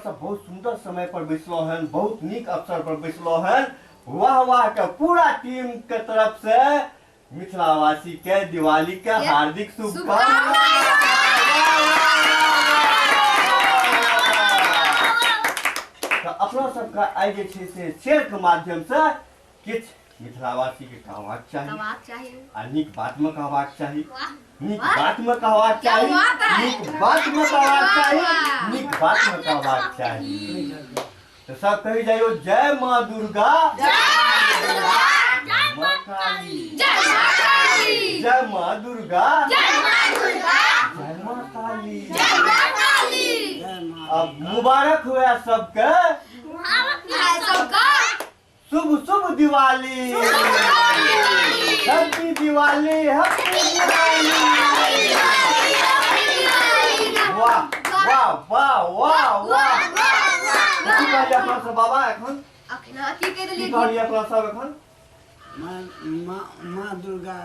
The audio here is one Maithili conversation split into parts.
सब बहुत सुंदर समय पर बैसलो हन, बहुत नीक अवसर पर बैसलो हन। वाह वाह के पूरा टीम के तरफ से मिथिलावासी के दिवाली के हार्दिक शुभकामना। तो अपना सबके आइ जे छै से शेर के माध्यम से किछु मिथिलावासी के कहबाक चाही आ नीक बात में कहबाक चाही, नीक बात में कहबाक चाही, नीक बात में कहबाक चाही, नीक बात में कहबाक चाही। तो सब कही जाइयो जय माँ दुर्गा, जय माँ काली, जय माँ दुर्गा, जय माँ काली। अब मुबारक हुआ सबके, शुभ शुभ दिवाली, हैप्पी दिवाली, हैप्पी दिवाली। वाह वाह वाह वाह वाह। की कहलियै अपना सब बाबा एखन? की कहलियै अपना सब एखन? माँ दुर्गा।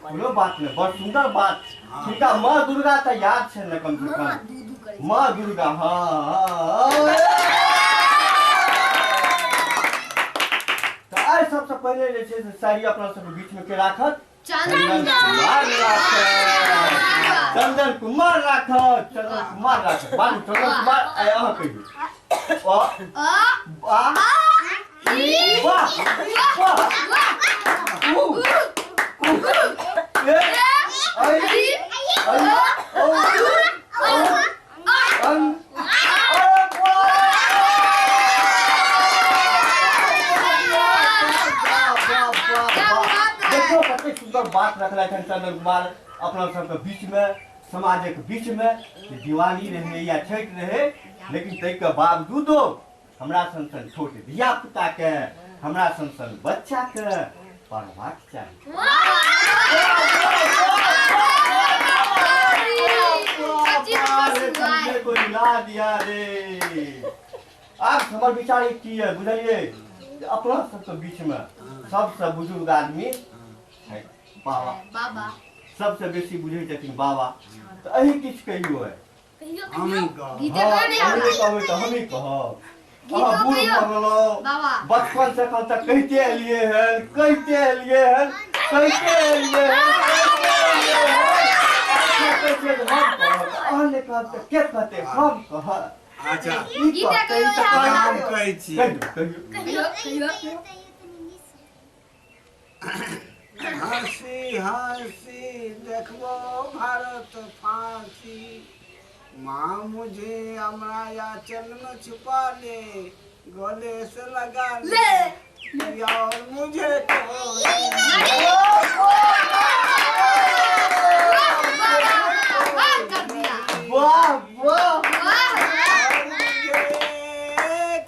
कोनो बात नहीं, बड़ सुंदर बात। ठीक है, माँ दुर्गा तो याद है ना कम से कम माँ दुर्गा। हाँ, तो आइ सबसे पहले जे छै से साड़ी अपना सब बीच में के राखत? चंदन कुमार राखत, चंदन कुमार राखत, चंदन कुमार राखत। बाबू चंदन कुमार आइ अहाँ कहियौ। अ आ वाह वाह उ उ ए ऐ ऐ ओ ओ अन। देखो कते सुंदर बात रखले छनि चंदन कुमार अपना सबके बीच में, समाजक बीच में। दिवाली रहे या छठि रहे, लेकिन ताहिके बावजूदो हमरा सन सन छोट धिया पुता के, हमरा सन सन बच्चा के पढ़बाक चाही। दिया रे। आब हमर विचार की है बुझलिए, अपना सबके बीच में सबसे बुजुर्ग आदमी है बाबा, बाबा सबसे बेसी बुझै छथिन बाबा। तो अही किछु कहियो है? हमही कहब तऽ हमही कहब। अहाँ बूढ़ भऽ गेलहुँ, बचपन से एखन तक कहिते एलियै हन, कहिते एलियै हन, कहिते एलियै हन, कहिते एलियै हन। अहाँ नहि कहब तऽ के कहतै? हम कहब। अच्छा हम कहै छी। कहियौ। हंसी हंसी देखबो भारत फांसी, माँ मुझे हमरा आंचल में छुपा ले, गले से लगा ले, और मुझे वाह वाह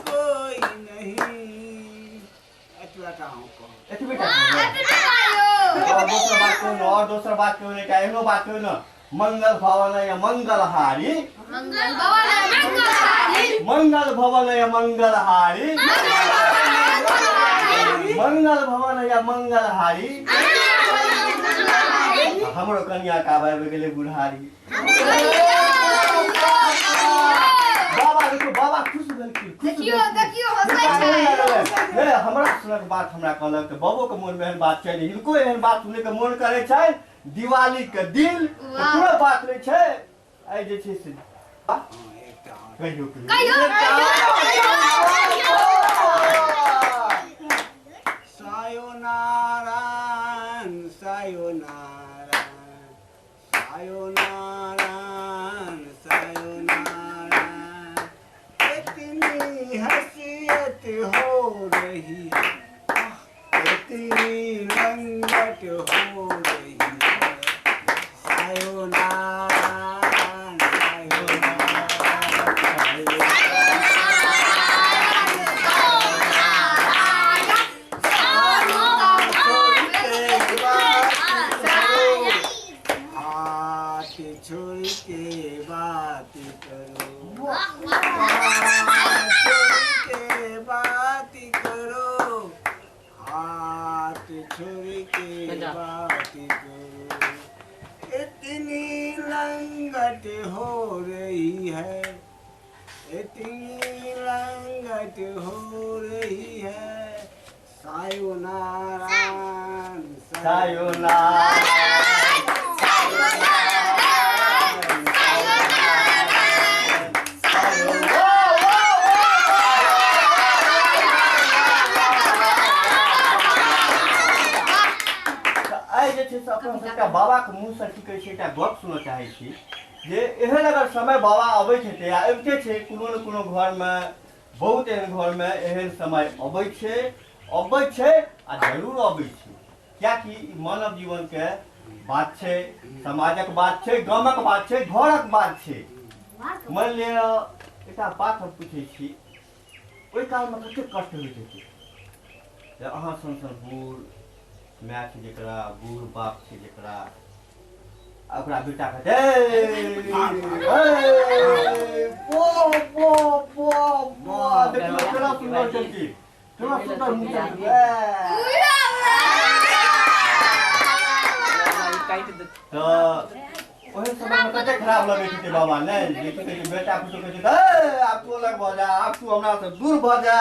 कोई नहीं। एतबा हम कहब। एतबे टा। और दोसर बात कहू ने, और दोसर बात कहू ने, एहनो बात कहू ने। मंगल भवन या मंगलहारी, मंगल भवन मंगलहारी, मंगल भवन या मंगलहारी, मंगल भवन या मंगलहारी। हमरो कनिया के आबि गेलै बुढ़ारी। बाबा देखो, बाबा खुश भेलखिन, खुश। देखियो देखियो हंसै छै। नहि, हमरा सुनक बात हमरा कहलक तऽ बाबो के मोन में एहन बात छै, हिनको एहन बात सुनै के मोन करै छै। दिवाली के दिन कोनो बात नहि छै। आइ जे छै से कहियो कहियो। सायोनारायण सायोनारायण सायोनारायण सायोनारायण, इतनी हसीयत हो रही, इतनी रंगत हो रही है। सायोनारायण सायोनारायण। हाथ छोड़ के बात करो, हाथ छोड़ के बात करो, हाथ छोड़ के बात करो, इतनी लंगट हो रही है, इतनी लंगट हो रही है। सायोनारा सायोनारा अपना सबके बाबा के मुँह से की कहै छै एकटा गप सुनऽ चाहै छी जे एहन अगर समय बाबा अबै छै तऽ या अबिते छै कोनो ने कोनो घरमे, बहुत एहन घरमे एहन समय अबै छै, अबै छै आ जरूर अबै छै, कियाकि ई मानव जीवनके बात छै, समाजक बात छै, गामक बात छै, घरक बात छै। मानि लिअ एकटा बात हम पूछै छी, ओहि कालमे कतेक कष्ट होइत हेतै जे अहाँ सन सन बूढ़ माय छै जकरा, बूढ़ बाप छै जकरा, आ ओकरा बेटा कहतै देखियौ केना सुन्दर छलखिन, केना सुन्दर मुँह छलखिन। तऽ ओहि समयमे कतेक खराब लगैत हेतै बाबा, नहि जे की कहै छै बेटा पुतोह कहै छै आब तू अलग भऽ जा, आब तू हमरासँ दूर भऽ जा,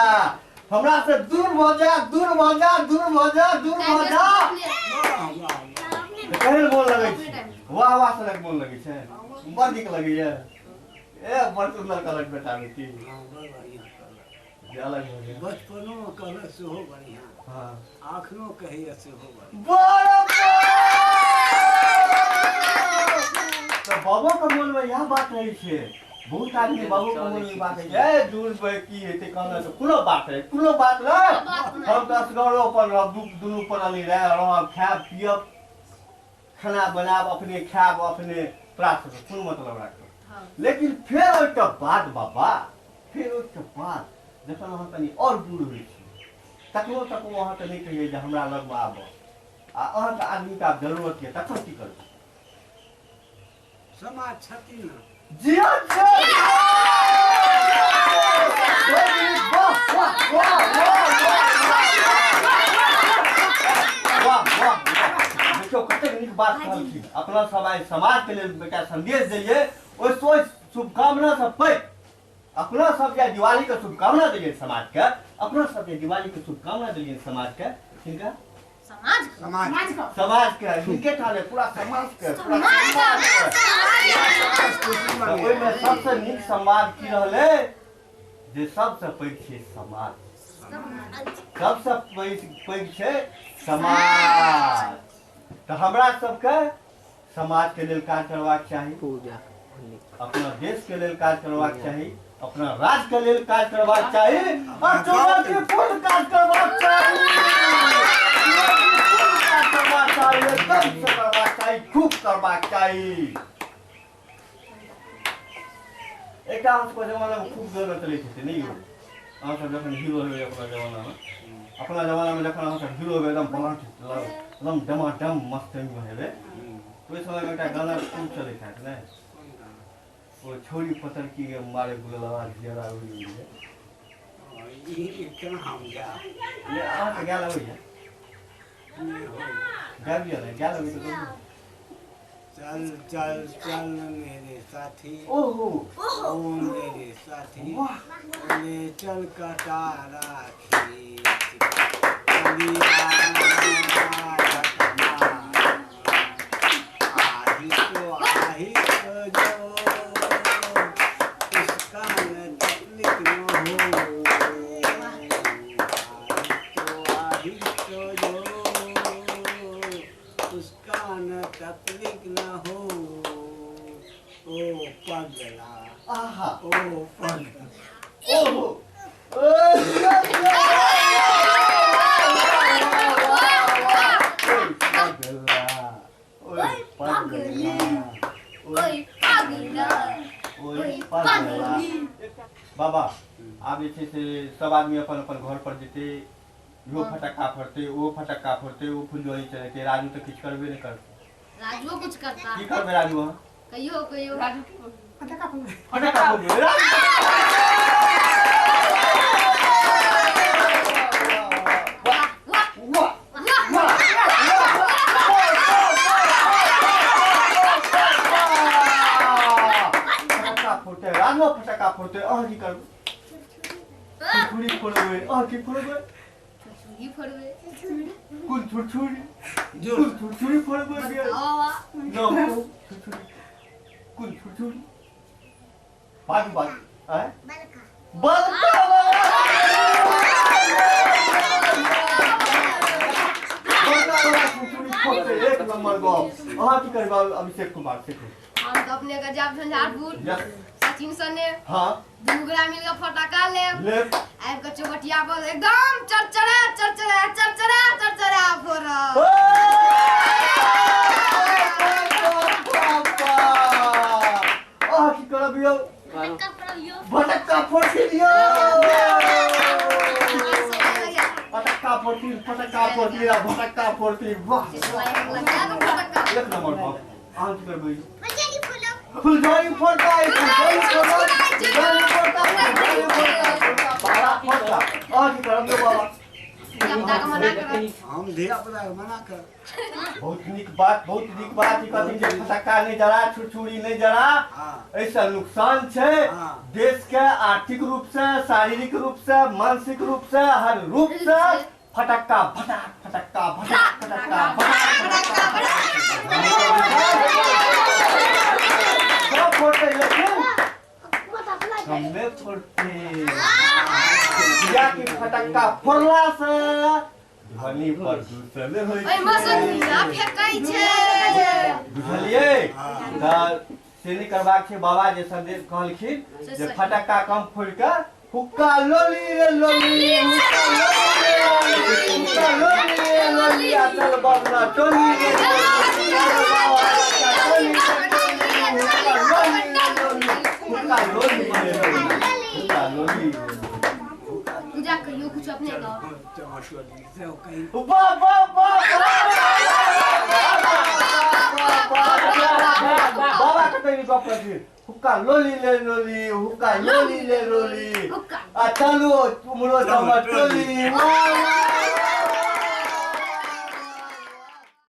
हमरा से दूर भऽ जा, दूर भऽ जा, दूर भऽ जा, दूर भऽ जा। केहन मोन लगै छै, वाह वाह सनक मोन लगै छै, बड़ नीक लगैया। ए बड़ सुन्दर कहलक बेटा बेटी, जे अलग भऽ गेल। बचपनो कहलक सेहो बढ़िआँ, हँ अखनो कहैया सेहो बढ़िआँ। तऽ बाबोके मोनमे इएह बात रहै छै, बहुत आदमी बाबू के मोन में बात है दूर पे की हेतै कहना तऽ कोनो बात है, कोनो बात नहीं, हम तऽ असगरो अपन रहब, दुनू प्राणी रहब, खायब पियब, खाना बनायब, अपने खायब, अपने प्राप्त करब, कोनो मतलब राखब। लेकिन फेर ओहिके बाद बाबा, फेर ओहिके बाद जखन अहाँ कनि आओर दूर होइ छी तखनो तक ओ अहाँके नहि कहियै जे हमरा लगमे आबऽ, आ अहाँके आदमीके आब जरूरत यऽ, तखन की करबै? समाज छथिन ना। जी हाँ, वाह वाह, देखियौ कतेक नीक बात कहलखिन। अपना सब आइ समाजके लेल एकटा संदेश देलियै, ओहि सोच शुभकामना से पैघ अपना सब जे दिवालीके शुभकामना देलियै समाजके, अपना सब जे दिवालीके शुभकामना देलियै समाजके, हिनका समाज समाजके हिनके ठाले पूरा समाजके, पूरा समाजके। ओहिमे सबसँ नीक संवाद की रहलै जे सबसँ पैघ छै समाज, सबसँ पैघ छै समाज। तऽ हमरा सबके समाजके लेल काज करबाक चाही, अपना देशके लेल काज करबाक चाही, अपना राज्यके लेल काज करबाक चाही, और चुनौतीपूर्ण काज करबाक चाही, चुनौतीपूर्ण काज करबाक चाही, एकदम से करबाक चाही, खूब करबाक चाही। एकटा अहाँ सबके जमानामे खूब जोरमे चलैत हेतै नहि यौ? अहाँ सब जखन हीरो हेबै अपना जमानामे, अपना जमानामे जखन अहाँ सब हीरो हेबै एकदम बलाट एकदम डमाडम मस्तीमे हेबै, ओहि समयमे एकटा गाना खूब चलैत हैत नहि? ओ छोरी पतर की मारे गुलवा जियरा उड़ि गेलै। केना हम गायब? अहाँके गायल अबैया? गाबि लिअ ने, गायल अबै तऽ। चल चल चल मेरे साथी, ओहो ओ मेरे साथी, ले चल कटारा खींच चलिया आही तो आही तो जो इसका न तकलीफ न हो, आही तो आही तो जो उसका न तकलीफ न हो। ओ पगला, आहा, ओ पगला, ओहो, ओए पगला, ओए पगला, ओए पगला। बाबा आब जे छै से सब आदमी अपन अपन घर पर जेतै, इहो फटक्का फोड़तै, ओहो फटक्का फोड़तै, ओ फुलझड़ी चलेतै। राजू तऽ किछु करबे नहि करतै। राजुओ कुछ करता। की करबै राजू अहाँ? कहियो कहियो राजू की फटक्का फोड़बै, फटक्का फोड़बै। वाह वाह वाह। फोड़तै, अहाँ की करबै? छुरछुरी फोड़बै। अहाँ की फोड़बै? छुरछुरी फोड़बै। कुल छुरछुरी, कुल छुरछुरी फोड़बै। नाम छुरछुरी, कुल छुरछुरी। बाजू बाजू। आँय, बलका बलका वाला छुरछुरी फोड़तै। एक नंबर गप। अहाँ की करबै अभिषेक कुमार? सीखू। हम तऽ अपने के जायब झंझारपुर सचिन सने। हाँ, दुनू गोरा मिल के फटाका लेब। लेब। आबि के चौबटिया पर एकदम चरचरा चरचरा चरचरा चरचरा फोड़ब। अहाँ की करब यौ? फटक्का फोड़थिन यौ, फटक्का फोड़थिन, फटक्का फोड़थिन आ फटक्का फोड़थिन। वाह, एक नंबर गप। अहाँ की करबै? फुलझड़ी फोड़तै, फुलझड़ी फोड़त, फुलझड़ी फोड़ता, फुलझड़ी फोड़ता, बाबा फोड़ता। अहाँ की करब यौ बाबा? हम धिया पुता के मना कर। बहुत नीक बात, बहुत नीक बात। ई कहथिन जे फटक्का नहि जरा, छुरछुरी नहि जरा, एहिसँ नुकसान छै देश के, आर्थिक रूप से, शारीरिक रूप से, मानसिक रूप से, हर रूप से। फटक्का फटाक, फटक्का फटाक, फटक्का फटाक, फटक्का सब फोड़तै, लेकिन कमे फोड़तै, कियाकि फटक्का फोड़ला से ध्वनि प्रदूषण होइ ओहिमे से छै। धुइयाँ फेकै छै। बुझलियै? तऽ से नहि करबाक छै। बाबा जे संदेश कहलखिन जे फटक्का कम फोड़ि कऽ हुक्का लोली रे लोली, हुक्का लोली रे लोली, हुक्का लोली रे लोली, आ चल बबना टोली रे लोली, चल बाबा टोली रे लोली, हुक्का लोली रे लोली, हुक्का लोली रे लोली, हुक्का लोली रे लोली। पूजा कहियो कुछ अपने गाँव। कहीं वाह वाह वाह, बाबा कतै नहीं गप करथिन। हुक्का लोली ले लोली, हुक्का लोली ले लोली, हुक्का आ चलू उमरो चमर टोली। वाह वाह।